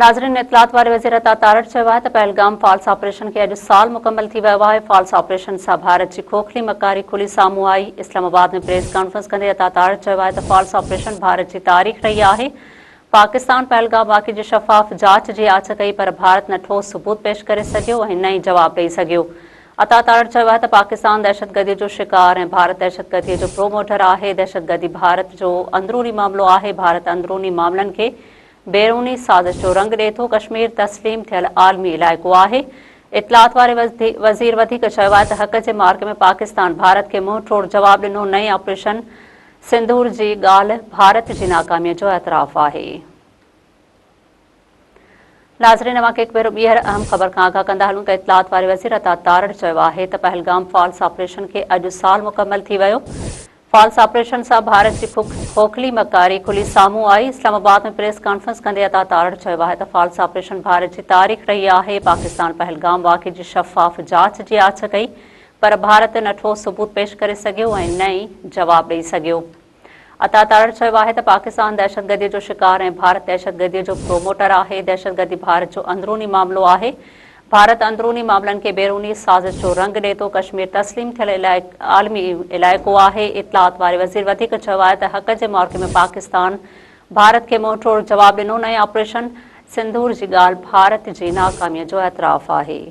ناظرين اطلاعات واري وزير عطا تارڙ چيو آهي ته پهلگام فالس آپريشن کي اڄ سال مڪمل ٿي ويو آهي، فالس آپريشن سان ڀارت جي کوکلي مڪاري کلي سامهون آئي، اسلام آباد ۾ پريس ڪانفرنس ڪندي عطا تارڙ چيو آهي ته فالس آپريشن ڀارت جي تاريخ رهي آهي، پاڪستان پهلگام واقعي جي شفاف جاچ جي آڇ ڪئي پر ڀارت نه ٺوس ثبوت پيش ڪري سگهيو ۽ نه ئي جواب ڏئي سگهيو. عطا تارڙ چيو آهي ته پاڪستان دهشتگردي جو شڪار ۽ ڀارت دهشتگردي جو پروموٽر آهي، دهشتگردي ڀارت جو اندروني معاملو آهي، ڀارت اندروني معاملن کي بيروني سازش جو رنگ ڏئي ٿو، ڪشمير تسليم ٿيل عالمي علائقو آهي. اطلاعات واري وزير وڌيڪ چيو آهي ته حق جي معرڪي ۾ پاڪستان ڀارت کي منهن ٽوڙ جواب ڏنو، نئين آپريشن سنڌور جي ڳالهه ڀارت جي ناڪامي جو اعتراف آهي. ناظرين اوهان کي هڪ ڀيرو ٻيهر اهم خبر کان آگاهه ڪندا هلون ته اطلاعات واري وزير عطا تارڙ چيو آهي ته پهلگام فالس آپريشن کي اڄ سال مڪمل ٿي ويو، فالس آپريشن سان ڀارت جي کوکلي مڪاري کلي سامهون آئي، اسلام آباد ۾ پريس ڪانفرنس ڪندي عطا تارڙ چيو آهي ته فالس آپريشن ڀارت جي تاريخ رهي آهي، پاڪستان پهلگام واقعي جي شفاف جاچ جي آڇ ڪئي پر ڀارت نه ٺوس ثبوت پيش ڪري سگهيو ۽ نه ئي جواب ڏئي سگهيو. عطا تارڙ چيو آهي ته پاڪستان دهشتگردي جو شڪار ۽ ڀارت دهشتگردي جو پروموٽر آهي، دهشتگردي ڀارت جو اندروني معاملو آهي، ڀارت اندروني معاملن کي بيروني سازش جو رنگ ڏئي ٿو، ڪشمير تسليم ٿيل عالمي علائقو آهي، اطلاعات واري وزير وڌيڪ چيو آهي ته حق جي معرڪي ۾ پاڪستان ڀارت کي منهن ٽوڙ جواب ڏنو، نئين آپريشن سنڌور جي ڳالهه ڀارت جي ناڪامي جو اعتراف آهي.